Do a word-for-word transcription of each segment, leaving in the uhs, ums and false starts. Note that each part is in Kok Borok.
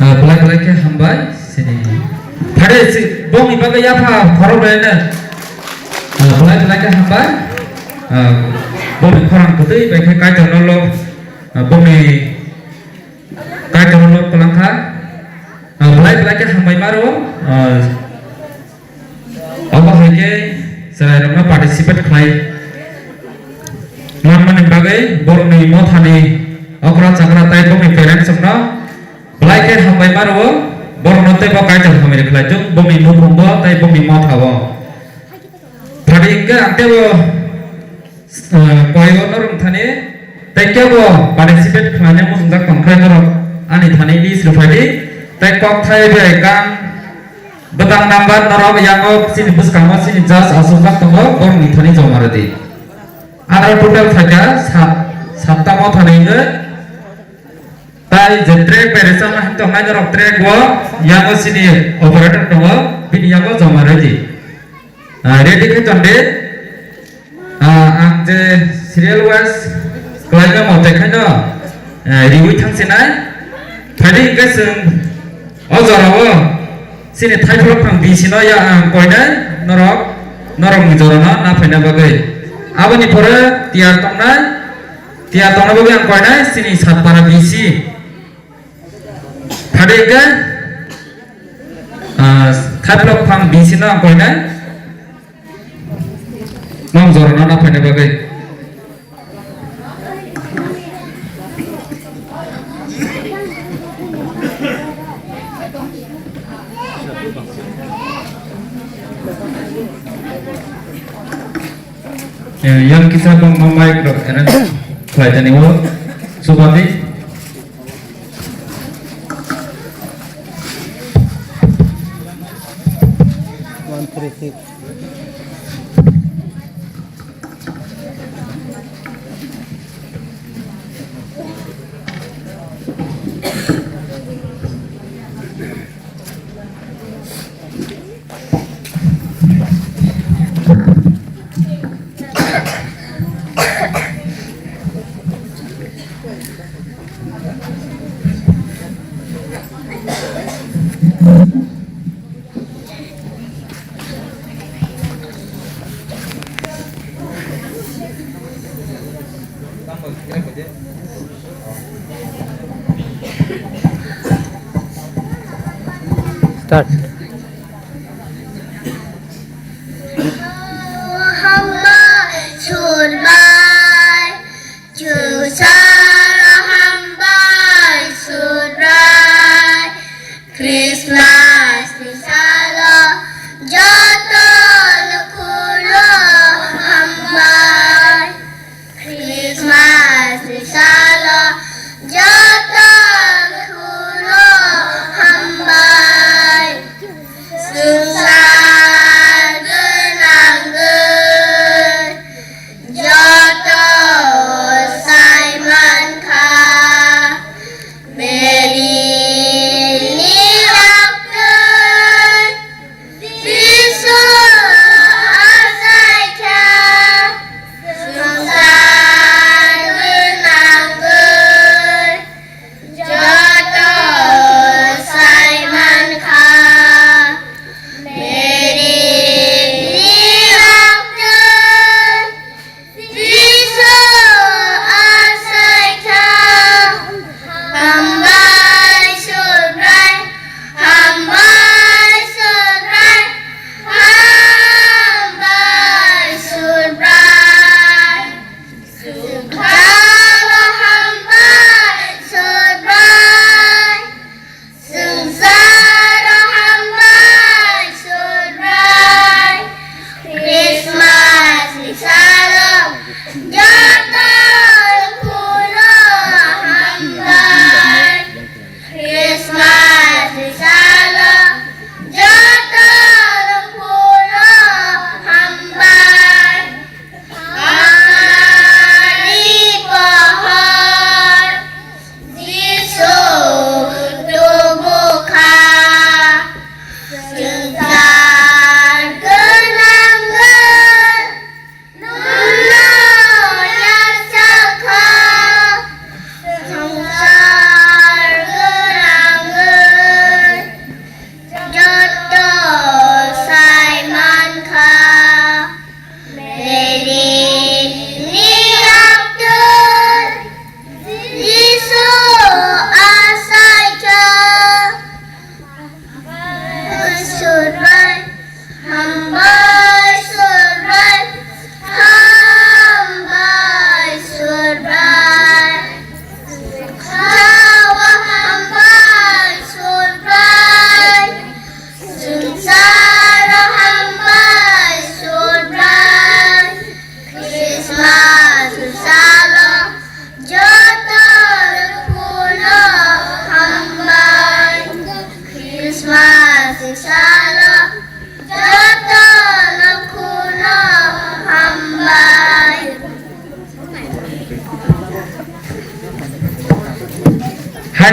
Ah, belai belai khe hambai sini. Phare si bongni bagwi yapha khorok rwna. Ah, belai belai khe hambai. Ah, bongni khorang kwtwi bai khe Kaitorno lo, ah, bongni Kaitorno lo kwlangkha. Ah, belai belai khe hambai maro. Ah, Obo hai khe chwrairokno participate khlai manmani bagwi borokni mothani okra chakra tei bongni parents rokno belai khe hambai ma rwo, borokno teibo Kaitor hamari khlai thung bongni nukhungo tei bongni mothao. Phadi hwnkhe ang teibo, eh, koigo norok thani tei kebo participate khlaina muchungjak tongkhe norok ani thani list rwphai di tei kok thai bai kang Bwtang number norok yango chini bwskango chini judge achukjak tongo, borokni thani joma rwdi. Aro total phaikha sat, satta mothani hwnwi. Tai je track bai rwchapma hwn tongnai norok track o yango chini operator tongo, bini yango joma rwdi. Ah, ready khe tongdi. Ah, ang je serial wise khlaina mote khaino, eh, riwi thangsinai. Phadi hwnkhe chwng o jorao chini thaiphlok phang bisino ya ang koinai norok, norokni jorano na phaina bagwi. Aboni pore tiyar tongnai, tiyar tongna bagwi ang koinai chini Satpara bisi. Phadi hwnkhe, ah, thaiphlok phang bisino ang koinai. Nong jorano na phaina bagwi. Eh, yang kisa bang mamai rok arrange khlai tani o subadi. One three six. Start. Hambai, Surbai, Chwngsalo hambai Surbai, Christmas ni salo joto no khulo hambai. Christmas ni salo joto no khulo hambai. Swngchar gwnangwi joto sai mankha, Mary ni rok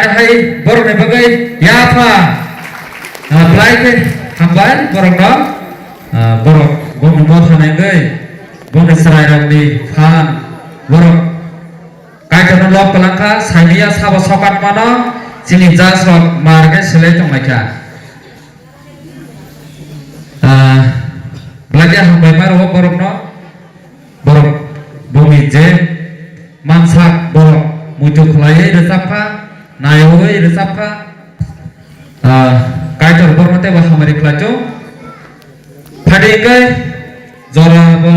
Hai borokni bagwi yapha, ah, belai khe hambai borokno, ah, borok bongni motha nangwi bongni chwrairokni phan borok Kaitorno lob kwlangkha, saimanya sabo sokat mano chini judge rok mar khe selai tonglaikha. Ah, belai khe hambai ma rwo borokno. Borok bongni je mansak borok muitu khwlaiwi rwchapkha, naiwi rwchapkha. Ah, Kaitor borokno teibo hamari khlai chwng. Phadi hwnkhe jora bo,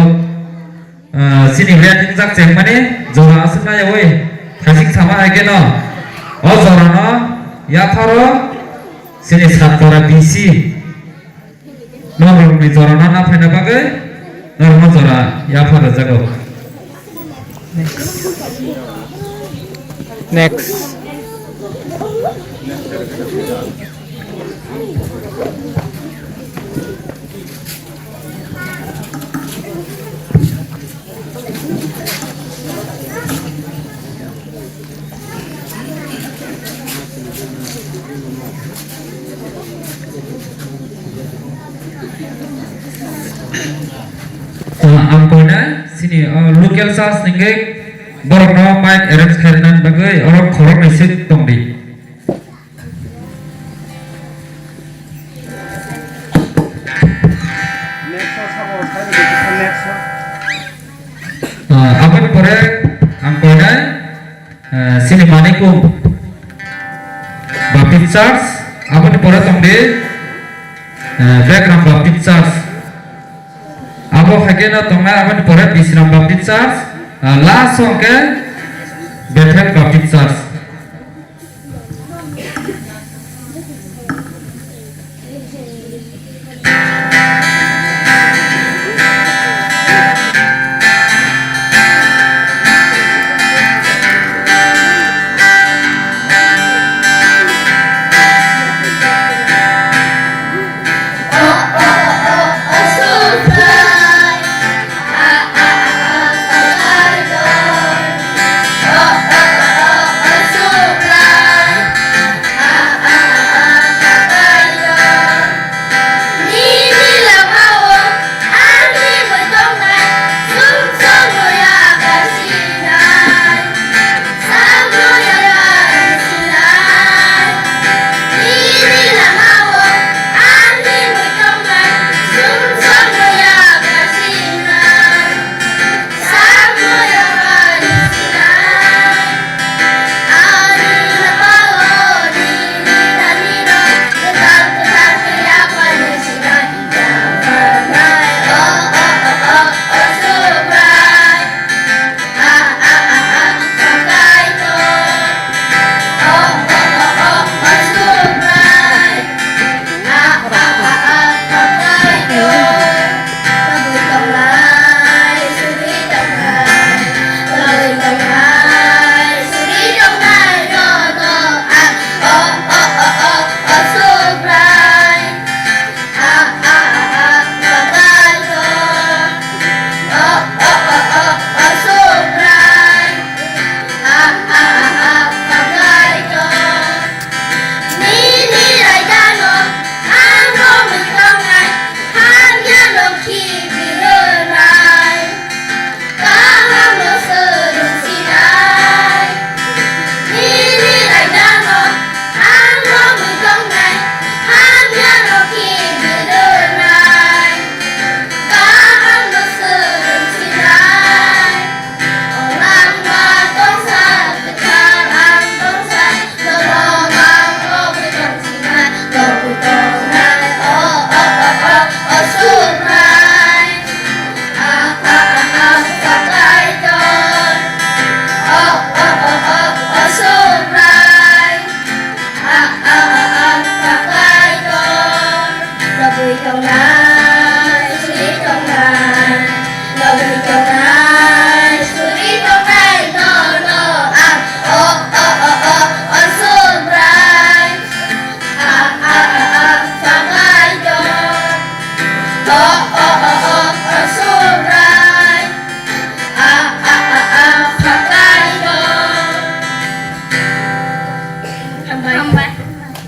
ah, chini red wngjak chengmani jora aswk naiwi thaising sama hai kheno o jorano yapharo chini Satpara B C. Norokni jorano na phaina bagwi norokno jora yaphar rwjago. Next. Next. Ah, ang koina sini, ah, local church ningke borokno mic arrange khairina bagwi oro khorok naisik tongdi. Ah, aboni pore ang koinai, ah, sini Manikung Baptist Church, aboni pore tongdi, ah, Bekram Baptist Church. Abo haikhe no tongnai aboni pore Bisram Baptist Church, ah, last o hwnkhe Bethel Baptist Church.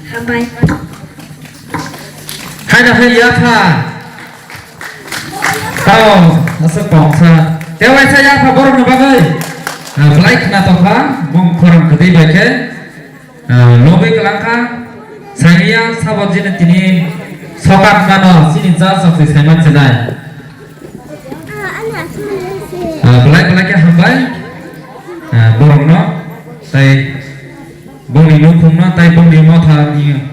Hambai. Haino hai yapha. Tao, aswk kongsa. Tei waisa yapha borokni bagwi. Ah, belai khna tongkha, bong khorang kwtwi bai khe. Ah, lobwi kwlangkha. Sainiya sabo jini tini sokat mano, chini cha sok se saiman chenai. Ah, belai belai khe hambai. Ah, borokno, tei bongni nukhungno, tei bongni mothani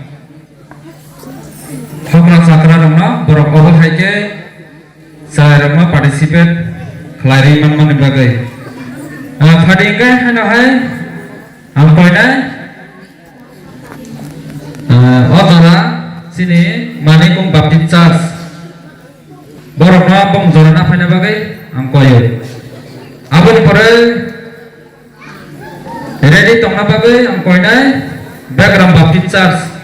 thokra chakra rokno, borok obo hai khe chwrairokno participate khlai rwi manmani bagwi. Ah, phadi hwnkhe haino hai ang koinai, ah, o jora chini Manikung Baptist Church borokno bong jora na phaina bagwi ang koio. Aboni pore ready tongna bagwi ang koinai Begram Baptist Church.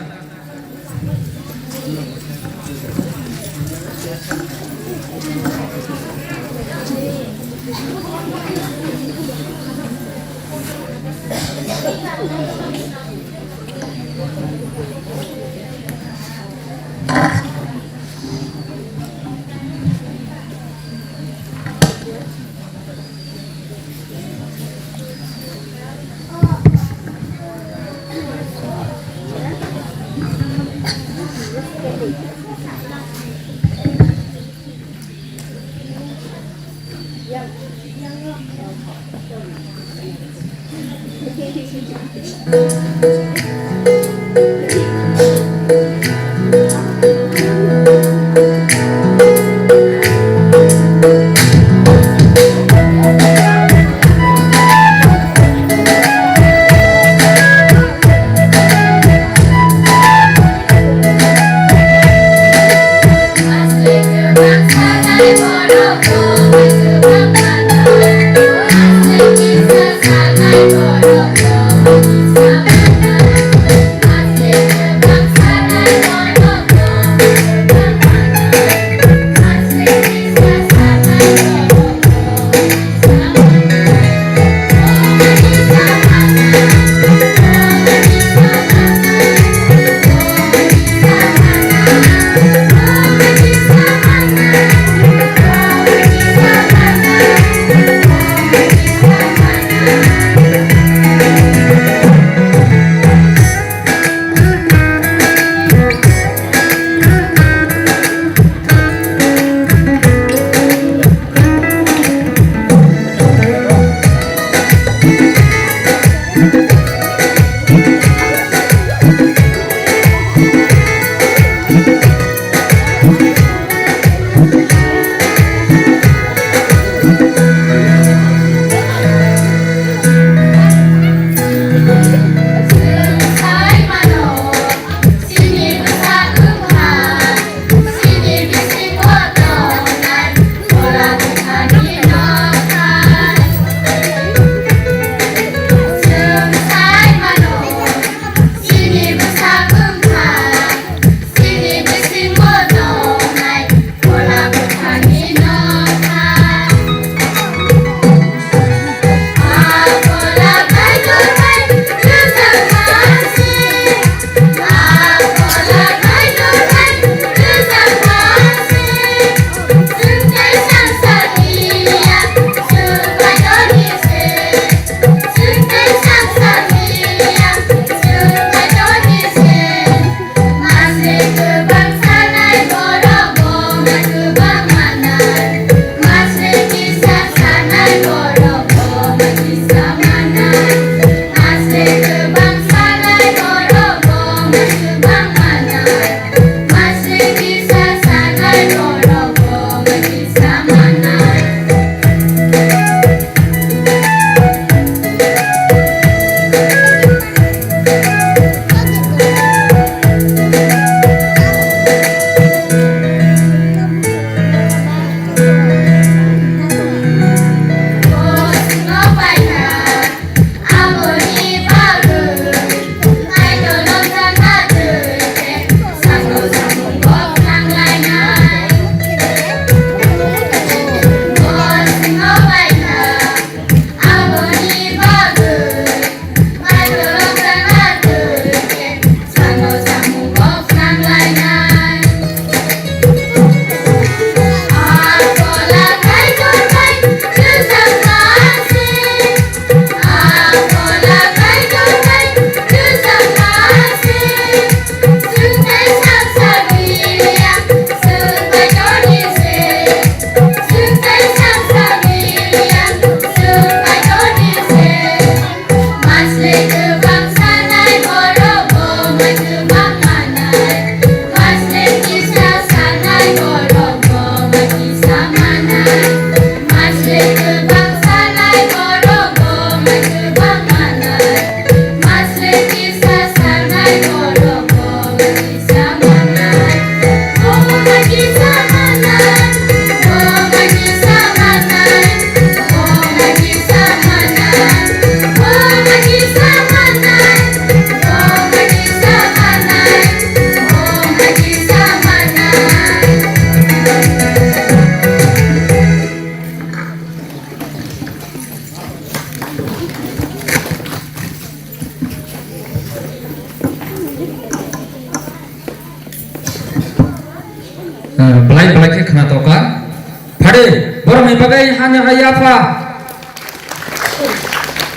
Bai hani hai yapha.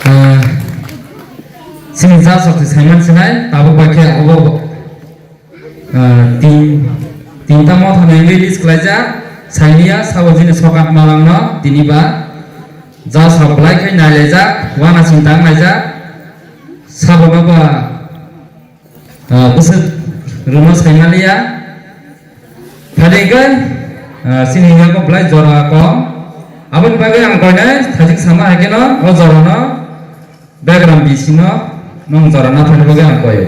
Ah, sini ja sok se saiman sinai, tabuk bai khe abo, ah, tin, tinta motha ni release khlaijak, sailiya sabo jini sokat malangno tini ba ja sok belai khe nailaijak, wana sing tang laijak, sabo no ba Ah, bwswk rwno saimaliya. Phadikhe, ah, sini yago belai jora kom. Aboni bagwi ang koinai thajik sama hai kheno o jorano background bisino nwng jora nathani bagwi ang koio.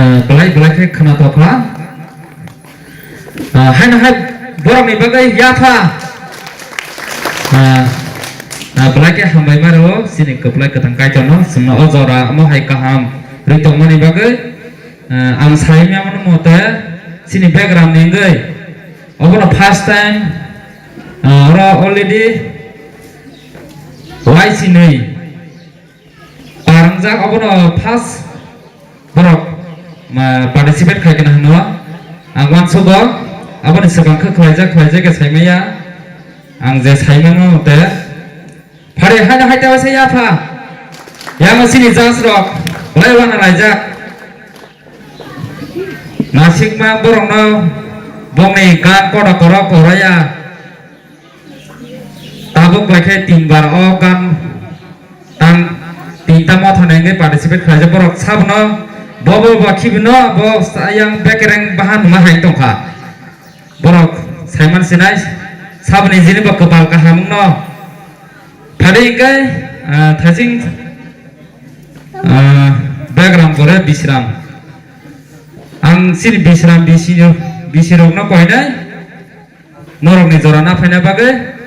Ah, belai belai khe khna tokha. Ah, haino hai borokni bagwi yapha. Ah, ah, belai khe hambai ma rwo chini kwplai kwthang Kaitorno, chwngno o jora omo hai kaham rwi tongmani bagwi. Ah, ang sai mano mote chini background ni wngwi obono first time, ah, oro already Y C nwi. Parwngjak obono first borok, ma, participate khai kana hwnwi ang uansugo. Aboni swkang khe khlaijak khlaijak khe saimaya. Ang je saimano te phari haino hai ta se yapha. Yang sini jas rok belai wana laijak. Nasikma borokno bongni gan koda korok koraya. Tabuk bai khe tin bar o gan tang tinta motha nengwi participate khlaijak borok sabono bo bo ba khibino bo ayang bekereng bahan ma hai tongkha. Borok saiman sinai saboni jini bo kwpal kaham wngno. Phadi hingke, ah, thajing, ah, background gore Bisram. Ang sini Bisram bisi, bisi rokno koinai. Norokni jora na phaina bagwi.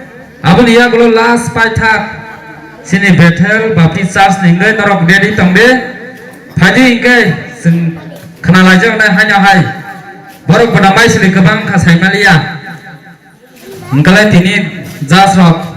Aboni yagulo last paithak chini Bethel Baptist Church ni wngwi norok ready tongdi. Phaidi hingke chwng khna laijak nai haino hai. Borok bwna maisili kwbang kha saimaliya. Hwnkhe lai tini jas rok.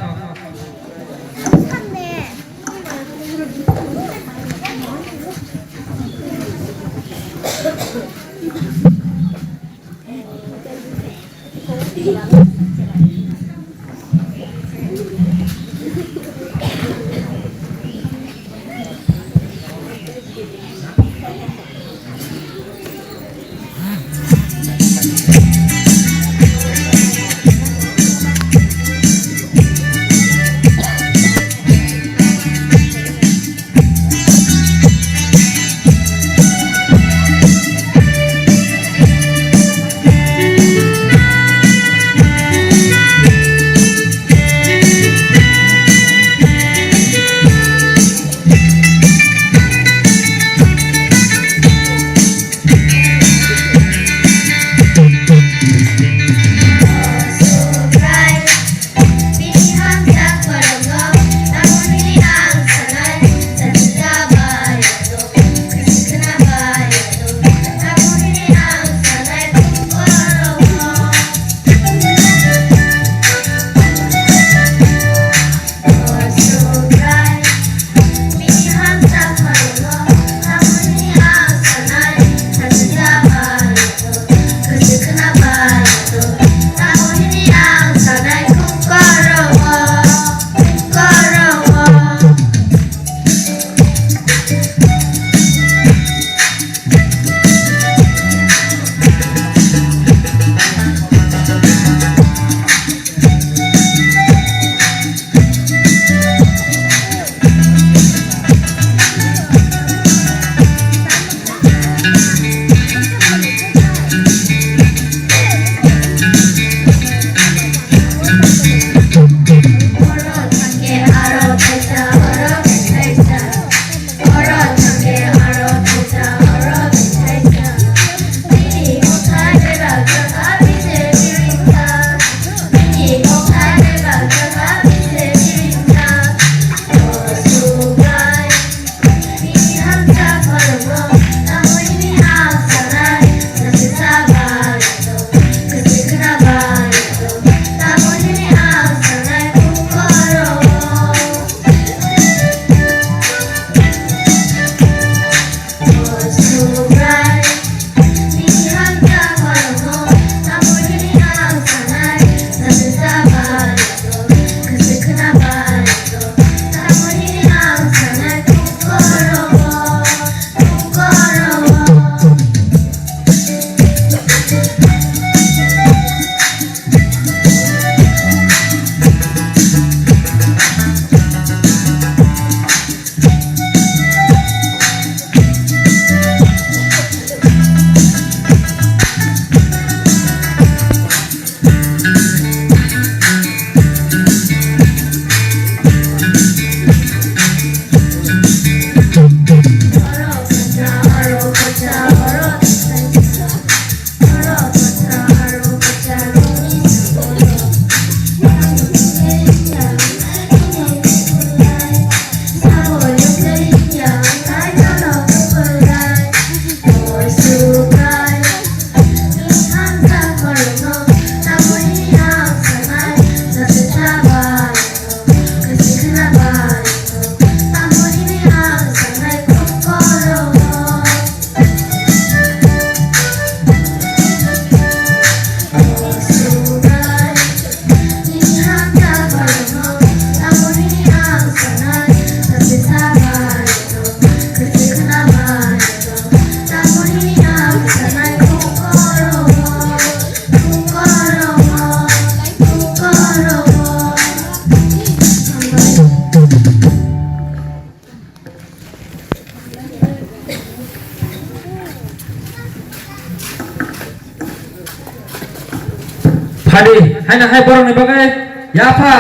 Adi, haina hai borokni bagwi yapha.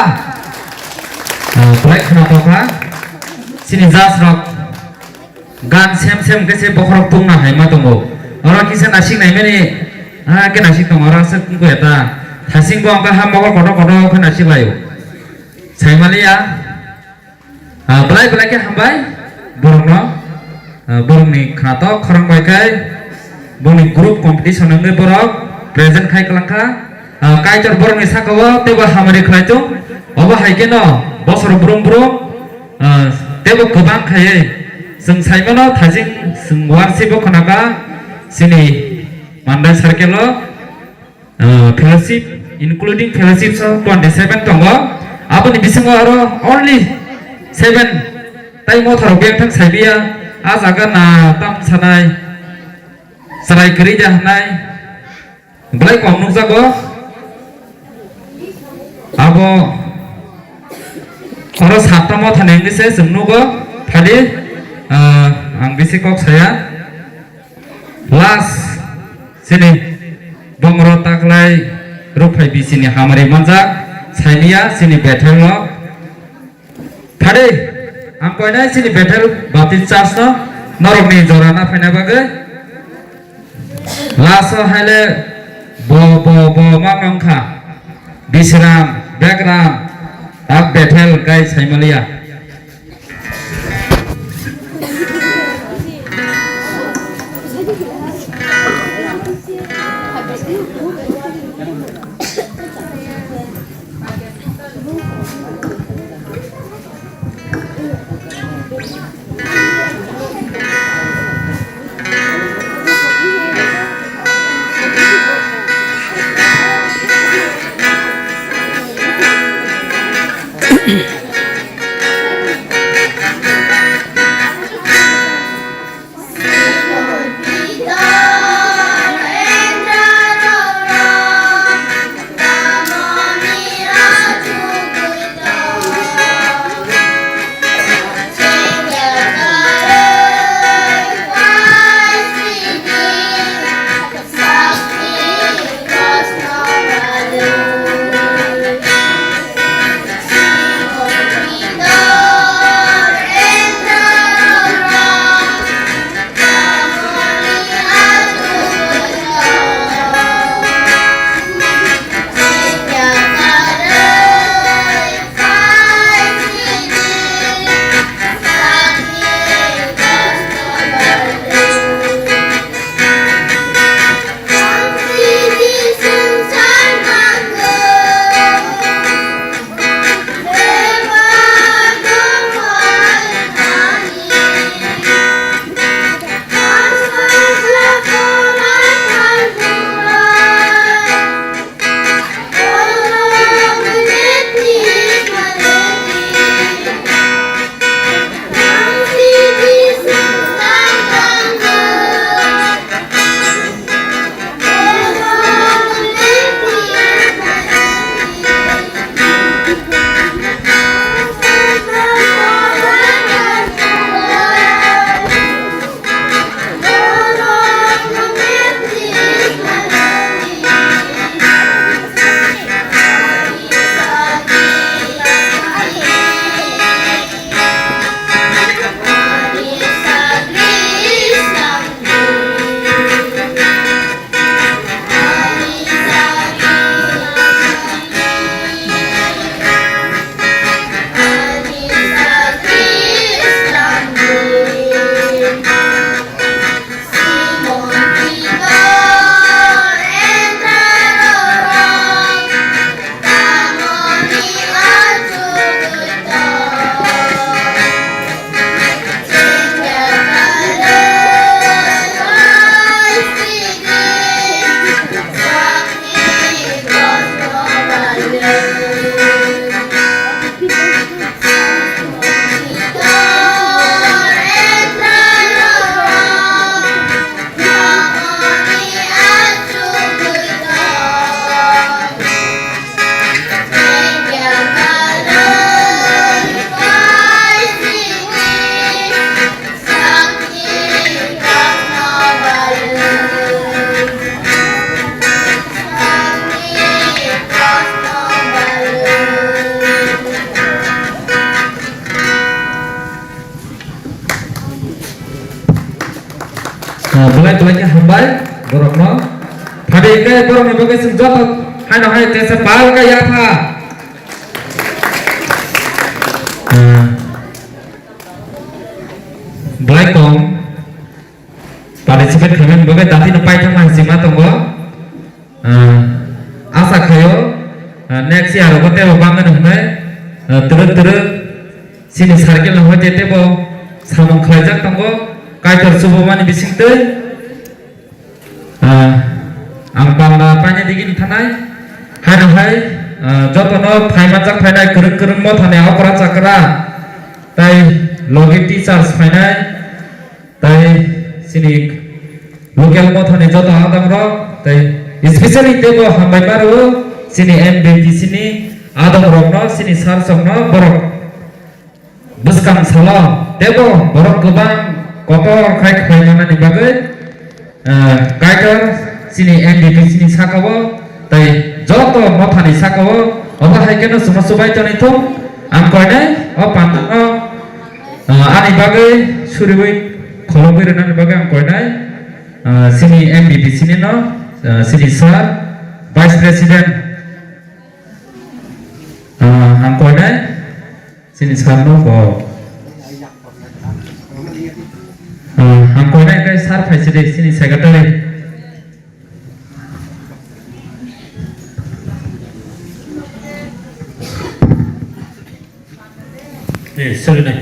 Ah, belai khna tokha. Chini judge rok gan sem sem khe se bokhorok tungna hai ma tongo. Oro kisa nasik naimani, ah, khe nasik tongo, oro aswk wngkha ta. Thasing bo wngkha ha mokol kotor kotor khe nasik laio. Saimaliya. Ah, belai belai khe hambai borokno, ah, borokni khnato khorang bai khe boni group competition wngwi borok present khai kwlangkha. Ah, Kaitor borokni sakao teibo hamari khlai tung. Obo hai kheno bosor brum brum, ah, teibo kwbang khaiwi chwng saimano thajing chwng warsi bo khwnakha chini Mandai circle o. Ah, fellowship, including fellowship so twenty seven tongo. Aboni bisingo aro only seven tai motharok beng thang saibiya. A jaga na tam sanai, chwrai kwrwi da hwnai, belai kom nukjago. Abo oro satta motha nengwi se chwng nugo, phali, ah, ang bisi kok saya. Last chini bongro taklai rukphai bisini hamari manjak sainiya chini Bethel no. Phade ang koinai chini Bethel Baptist Church no norokni jora na phaina bagwi. Last o haile bo bo bo ma wngkha Bisram, Begram, tak Bethel kai saimaliya. Ah, belai belai khe hambai borokno. Phadi hwnkhe borokni bagwi chwng joto haino hai tesa pal kha yapha. Ah, belai kong participate khaimani bagwi datino paithakma hinwi ma tongo. Ah, asa khaio, ah, next year rogo tebo bangmani hwnwi, ah, twrwk twrwk chini circle no hoite tebo samung khlaijak tongo, Kaitor chubamani bisingtwi. Ah, ang panda paina digini thanai, haino hai, ah, jotono phaimanjak phainai kwrwng kwrwng mothani okra chakra, tai logi teachers phainai, tai chini local mothani joto adamrok, tai especially teibo hambai ma rwo chini M B P C ni adamrokno, chini sir songno borok bwskang salo teibo borok kwbang kotor khai khlai manani bagwi, eh, Kaitor chini M B P C ni sakao tai joto mothani sakao obo hai kheno chwngno chubai tongwi thung. Ang koinai o pandano, eh, ani bagwi suriwi kholobwi rwnani bagwi ang koinai, eh, chini M B P C ni no, eh, chini sir, Vice President, eh, ang koinai chini sir no bo, eh, ang koinai khe sir phaisidi chini secretary. Eh, sorry nai.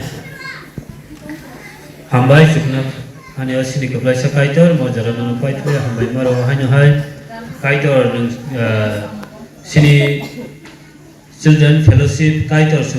Hambai chukna ani o sini kwplaisa Kaitor mo jora no paithai hambai maro haino hai Kaitor nung, ah, sini Children Fellowship Kaitor sung